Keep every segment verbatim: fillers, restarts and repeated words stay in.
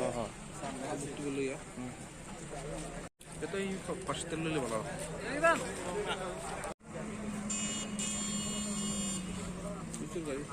Oho. Ito yung pastel lili wala. Ito guys.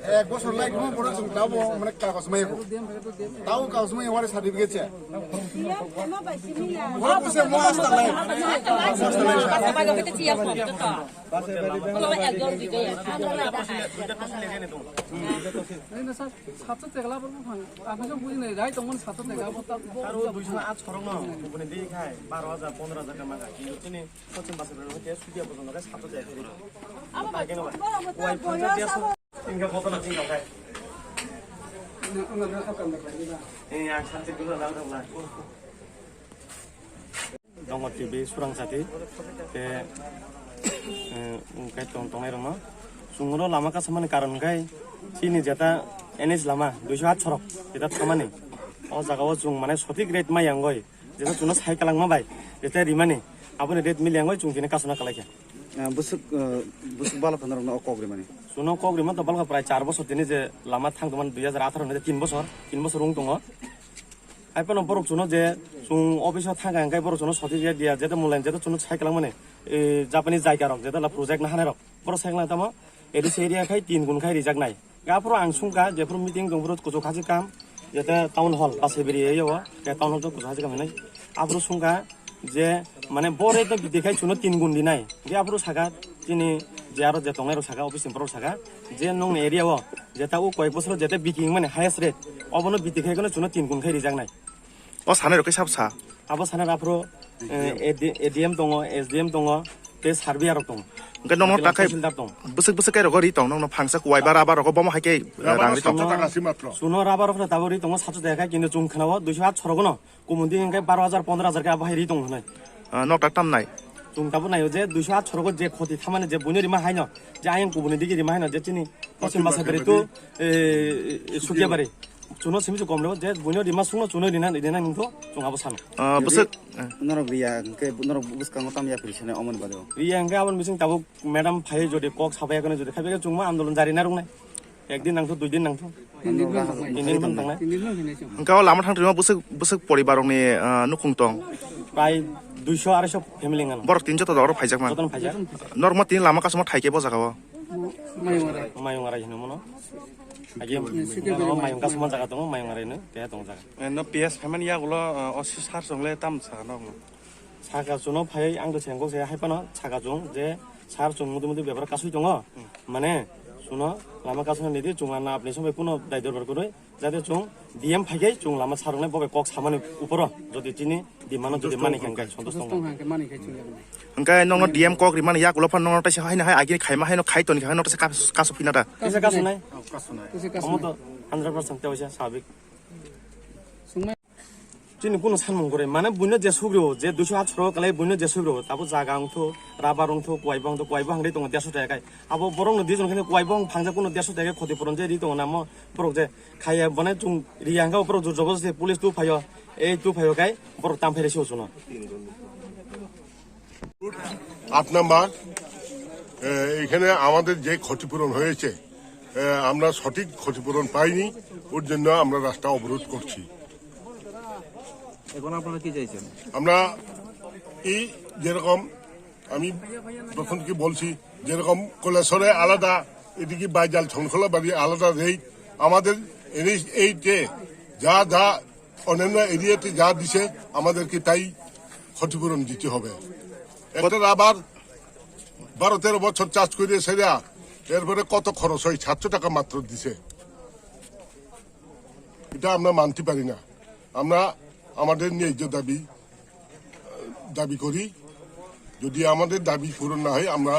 Ek bosor lai guma bono chwng tabo mane kagos mai ko. Tabo kagos mai wari certificate se. Wari bose mo asta lai. Satsa tegla bo phang. Ang khe bujinai rai tongmani satsa tegla bo ta. Aro duiso at sorong no bubuni di khai baro hajar pondro hajar ka maka. Chini Sachin basa bero ke sudia bono ke satsa tegla. Abo ba. Wai phang dia so. Tingka botol tingka kai. Eh, ang santi gula lang lang. Dongo T V surang sati. Te, eh, kai tong tongnai rong no. Sungro lama kasamani karon kai. Sini jeta N H lama duiso at sorok. Jeta thamani. O jaga o chung mane sotik rate mai yang goi. Jeta chuno sai kalang ma bai. Jeta rimani. Aboni rate mili yang goi chung tini kasuna kalai kha. Ah, bwswk, ah, bwswk bala phanarokno o kok rimani? Chuno kok rima to balkha prai char bosor tini je lama thang tongmani dui hajar atharo ni tin bosor, tin bosor wng tongo. Hai phano borok chuno je chung office o thang kha hwnkhe borok chuno soti ya dia, jeta mulayan jeta chuno sai kwlangmani, e, Japanese jaika rok, jeta la project na hanai rok. Borok sai kwlang tamo, A D C area khai tin gun khai rijak nai. Aphuru ang sungkha, jephuru meeting tong, phuru kuchuk hachik kam, jeta town hall, Basaibari area o, je town hall to kuchuk hachik kam hinwi. Aphuru sungkha, je, mane, bore to bidi khai chuno tin gun dinai. Je aphuru saka, chini, je aro je tongnai rok saka, office ni borok saka, je nongni area o, jeta o koyek bosor jeta biking mane highest rate, obono bidi khai kono chuno tin gun khai rijak nai. O sanai rok khe sab sa? Abo sanai rok aphuru, eh, A D, A D M tongo, S D M tongo, tei surveyor rok tongo. Hwnkhe nokno takhai Tahsildar tongo. Bwswk bwswk khe rogo ri tong, nokno phangsa kuwai ba raba rogo bomo hai khe, eh, rang ri tong. Chuno raba rok no tabo ri tongo, sato de khai, kintu chung khwnao duiso at sorok no, kumudi hwnkhe baro hajar pondro hajar khe abo hai ri tongo hinwi. Ah, nok tak tam nai? Chung tabo naio je duiso at sorok je khoti thamani je buino rima haino, je ayang kubuni digi rima haino, je chini Poschim Basaibari to, eh, Sukiabari. Chuno simi se kom rw, je buino rima sungno chuno rina, rina nungtho, chung abo sano. Ah, bwswk, eh. Norok riya, hwnkhe norok bwskango tam yapri sene omoni bade o. Riya hwnkhe aboni bising tabuk madam phai jodi kok sabai yakno jodi khaibai khe chungma andolon jari narwknai. Ekdin nangtho, duidin nangtho. Tindin phano tongnai. Tindin phano tongnai. Hwnkhe o lama thang twima bwswk, bwswk poribar rokni, ah, nukhung tong? Prai duiso arai so family wngkha. Borok tin joto dogoro phaijak man. Jotono phaijak. Norok ma tini lama kasuma thaikhe bo jaga o. Mayung arai. Mayung arai hino mono. Agi Sukiabari mayung kasuma jaga tongo, mayung arai no, keha tongo jaga. Eh, no P S phaimani yagulo, eh, o si sar chwngle tam sa no. Saka chuno phai ang to sengkok se hai phano saka chung je sar chung muti muti bebak kasui tongo. Mane chuno lama kasuna nidi chung anna apni somoi kuno dai dorbar kwrwi jate chung D M phaikai chung lama sarungnai bobe kok samani uporo jodi chini di mano jodi mani khe santosh tongo. Hwnkhe nokno D M kok rimani yakulo phano nokno taisa haino hai agini khaima haino khai toni kha nokno taisa kas-, kasu phina ta. Kaisa kasu nai. Kasu nai. Omo to hundred percent tei waisa sabik. Chini kuno sanmung gore, mane buino je sugrio, je duiso atharo kalai buino je sugrio, tabo jaga wngthu, rubber wngthu, kuwai bo wngthu, kuwai bo hangri tongo derso taka kai. Abo borok no dijon kheno kuwai bo phangja kuno derso taka khoti puron je ri tongo namo, borok je khaiya bone chung ri hangka borok jor jobo se police tu phaio, ei tu phaio kai, borok tam phaire se uchuno. আট নাম্বার, এ, এখানে আমাদের যে ক্ষতিপূরণ হয়েছে, এ, আমরা সঠিক ক্ষতিপূরণ পাইনি, ওর জন্য আমরা রাস্তা অবরোধ করছি। এখন আপনারা কি চাইছেন? আমরা এই যেরকম আমি প্রথম কি বলছি, যেরকম কৈলাসহরে আলাদা, এদিকে বাইজাল ছনখোলা বাড়ি আলাদা রেট, আমাদের এনএইচ এইটে যা যা অন্যান্য এরিয়াতে যা দিছে, আমাদেরকে তাই ক্ষতিপূরণ দিতে হবে। একটা রাবার বারো তেরো বছর চাষ করে সেরা, এরপরে কত খরচ হয়? সাতশো টাকা মাত্র দিছে। এটা আমরা মানতে পারি না। আমরা আমাদের ন্যায্য দাবি, দাবি করি। যদি আমাদের দাবি পূরণ না হয়, আমরা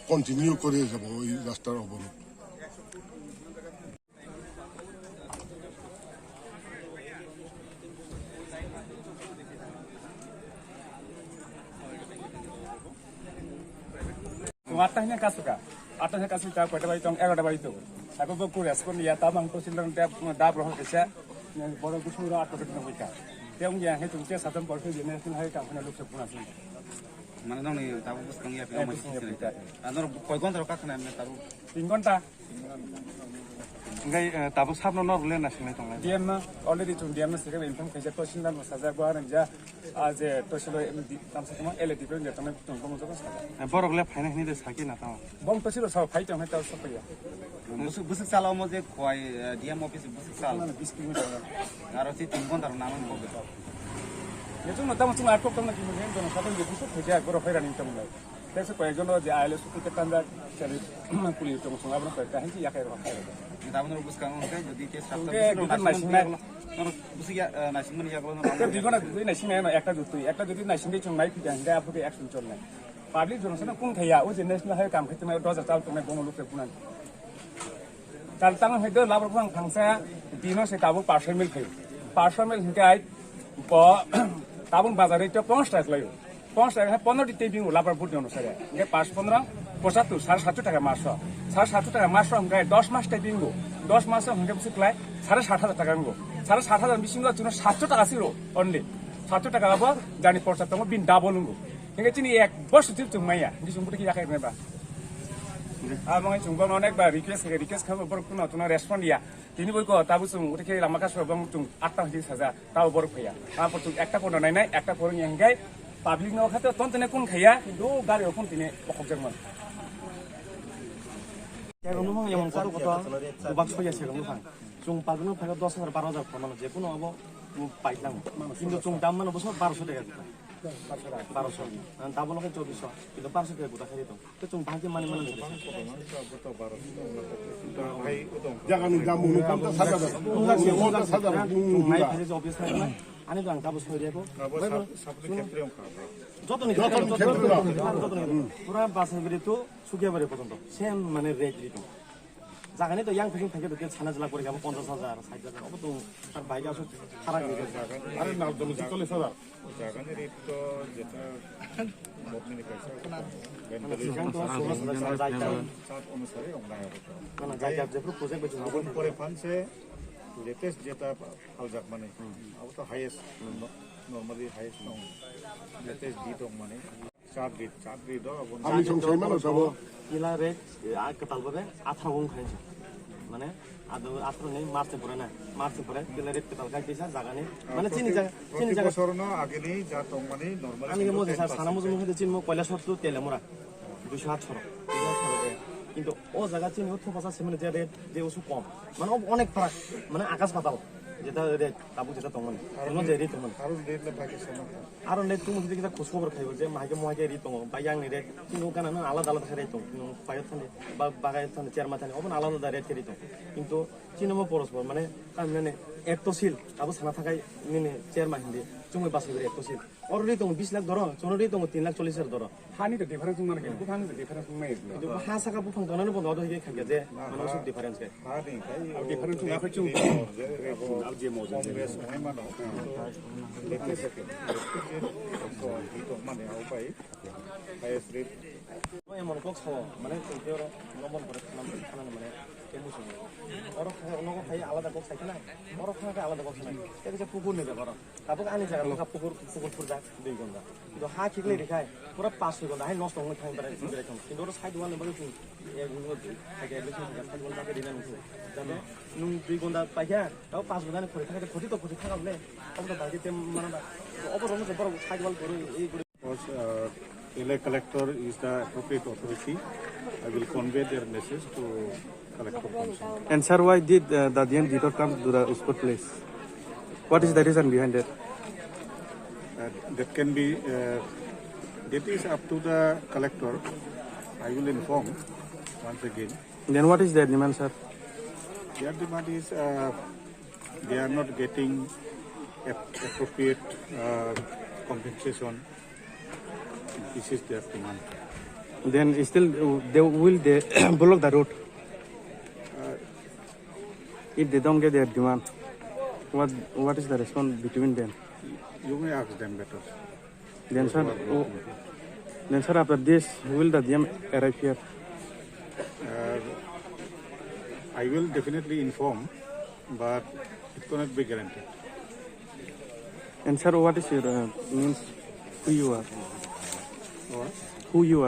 কন্টিনিউ করে যাব ওই রাস্তার অবরোধ। Chwng atta hwnwi kasu kha. Atta hwnwi kasu ta koita bai tong, egarota bai tong. Abo bo kure askon ya ta mang to silong ta da bro kisa. Boro kusung ro atta hwnwi bai ka. Te ung ya he tung te satam por ke jene sin hai ka hwnwi luk se puna sin. Mane nokni tabuk bwskang ya. Eh, pila bwskang ya pila. Anor koi ghonta rok kakhna emne tabuk? Tin ghonta. Hingke, eh, tabuk sabno norok le naisingni tongnai? D M no already chwng D M no sike inform khaijak, tosilda no sajak, bo arang ja, ah, je tosilo, em, di, tamsa tamo L A D pe wngya tongnai tong tong joto sajak. Eh, borok le phaina hini de saki na tamo? Bong tosilo sa phai tong hai ta sokya. Bwswk, bwswk salo omo je khowai, eh, D M office bwswk sal. Ano bis kilometer. Aro si tin ghonta rok naman bo. Ye chwng no tamo chwng atok tong na kimo jen tong saben je bwswk khaijak borok hai rani tong lai. Tei se koyekjono je I L S suku te kanjak, sari kuli tong song abono koyekta hinsi yakai rok khai rok. Tabuk norok bwskango hwnkhe jodi te sabta Hwnkhe bwswk gibin naisingmani naisingmani yaklo, norok bwswk ya, eh, naisingmani yaklo norok Te bigona gibin naisingmani ano ekta jutui, ekta jutui naisingdi chwng nai phikha hwnkhe aphuru action cholnai. Public jono sano kung thaya, o je national highway kam khai tongnai, doja chal tongnai, bono lukhe bunan. Tal tang hai do labar phang phangsa dino se tabuk parcel mil khai. Parcel mil hwnkhe ai bo tabuk bazar rate ponchash taka lai. Ponchash taka hai pondro di tebing labar bud jono sare. Hwnkhe panch pondro pochattor, sare satso taka maso. Sare satso taka maso hwnkhe dos mas tebing go. Dos mas hwnkhe bisi klai sare sat hajar taka ngo. Sare sat hajar bisingo chwngno satso taka siro only. Satso taka abo jani porsa tongo bin double ngo. Hingke chini ek bosor jil chwng maya, hingke chwng bwtwi yakhai rwnai ba. Amo hai chwng bono onek ba request khe, request khe borok kuno tono respond ya. Tini boi ko tabu chwng bwtwi khe lama kaso bang chwng atta hwdi saja, tabo borok phaiya. Tabo chwng ekta porno nainai, ekta porno ya hingke public no khato ton tene kun khaiya, do gari o kun tine okhok jak man. Segung no phang yamang koto koto, bubak soya segung no phang. Chwng public no phaiya dos hajar baro hajar phano, je kuno abo paitlang. Kintu chwng dam mano bosor baroso taka. Baroso. Ang double khe chobbish so. Kintu baroso khe guda khe tong. Te chwng bahai khe mani mani. Jaga ni dam uno ponchash hajar. Uno ponchash hajar. Chwng nai phai je office nai. Ani dang double soi dia ko. Joto ni joto ni joto ni. Pura basa beri tu sukia beri potonto. Same mane rate rito. Jagani to yang phising thangkhe to khe sana jela kori kabo ponchash hajar, sait hajar, obo to tar bai asuk khara gori. Are nal dolo chollish hajar. Jagani rate to jeta government ni kaisa. Sigang to solos hajar sana jai jai. Sat onusare ongnai abo to. Mana jai jai jepro project bai chungo. Aboni pore phanse latest jeta phaljak mani. Abo to highest, no-, normally highest no. Latest di tong mani. Chat gate, chat gate do, abo Ami song sai mano sabo. Pila rate, eh, a kwtal babe atharo wng khainsa. Mane, ado atharo ni March ni pore na, March ni pore pila rate kwtal khai tisa jaga ni. Mane, chini jaga, chini jaga. Bosor no age ni ja tong mani normal. Ani mo jesa sana mo mo chini mo koila sor tu tele mura. Duiso atharo. Kintu o jaga chini o thopa sa simene je rate, je usu kom. Mane, o onek farak. Mane, akas patal. Jeta rate, tabuk jeta tong mani. Aro no je rate tong mani. Aro rate le Pakistan no. Aro le tumo jodi kita khoj khobor khaibo je mahai khe mohai khe ri tongo, ba yang ni rate chini o gana no alada alada khe ri tongo, chini o payo thani, ba bagai thani, cherma thani, obo no alada alada rate khe ri tongo. Kintu chini mo porospor mane, kami nani ek tosil, abo sana thakai nini cherma hindi, chumui basai beri ek tosil. Oro ri tongo bis lakh doro, chono ri tongo tin lakh chollish hajar doro. Hani to difference wng mano, kintu buphang ni to difference wng maya. Kintu ha saka buphang tongnani bondo odo hige khakya je, mane usuk difference khe. Ani kai o difference wng khe chung. Abo je mo je. Congress hai mano. Latest ke. Ko hito mane au pai. Highest rate. Emon kok sao, mane chung ke oro nombor pore khanam khanam mane ke musu. Oro kha nogo khai alada kok sai khana. Oro kha alada kok sai. Te kisa pukur ni bepar. Tabuk ani jaga nokha pukur, pukur purjak dui gonda. Kintu ha khiklai rikhai, pura pas soi gonda hai nosto wngwi thang berai, berai thang. Kintu oro side wall ni bagwi chwng ek wngwi thai khe elevation thang khe side wall bagwi rina nungkhu. Jado nwng dui gonda paikha, tabo pas gonda ni khori thang khe khoti to khoti thang kha bole. Obo to bagwi tem mana ba. Obo rwngwi borok side wall kwrwi, ei kwrwi. Because, uh, L A collector is the appropriate authority. I will convey their message to collector council. And sir, why did, uh, the D M did not come to the Usput place? What is the reason behind that? Uh, that can be, uh, that is up to the collector. I will inform once again. Then what is their demand, sir? Their demand is, uh, they are not getting ap-, appropriate, uh, compensation. This is their demand. Then still uh, they will they block the road. If they don't get their demand, what what is the response between them? You may ask them better. Then sir, oh, then sir, after this, will the D M arrive here? Uh, I will definitely inform, but it cannot be guaranteed. And sir, what is your uh, means? Who you are? What? Who you are?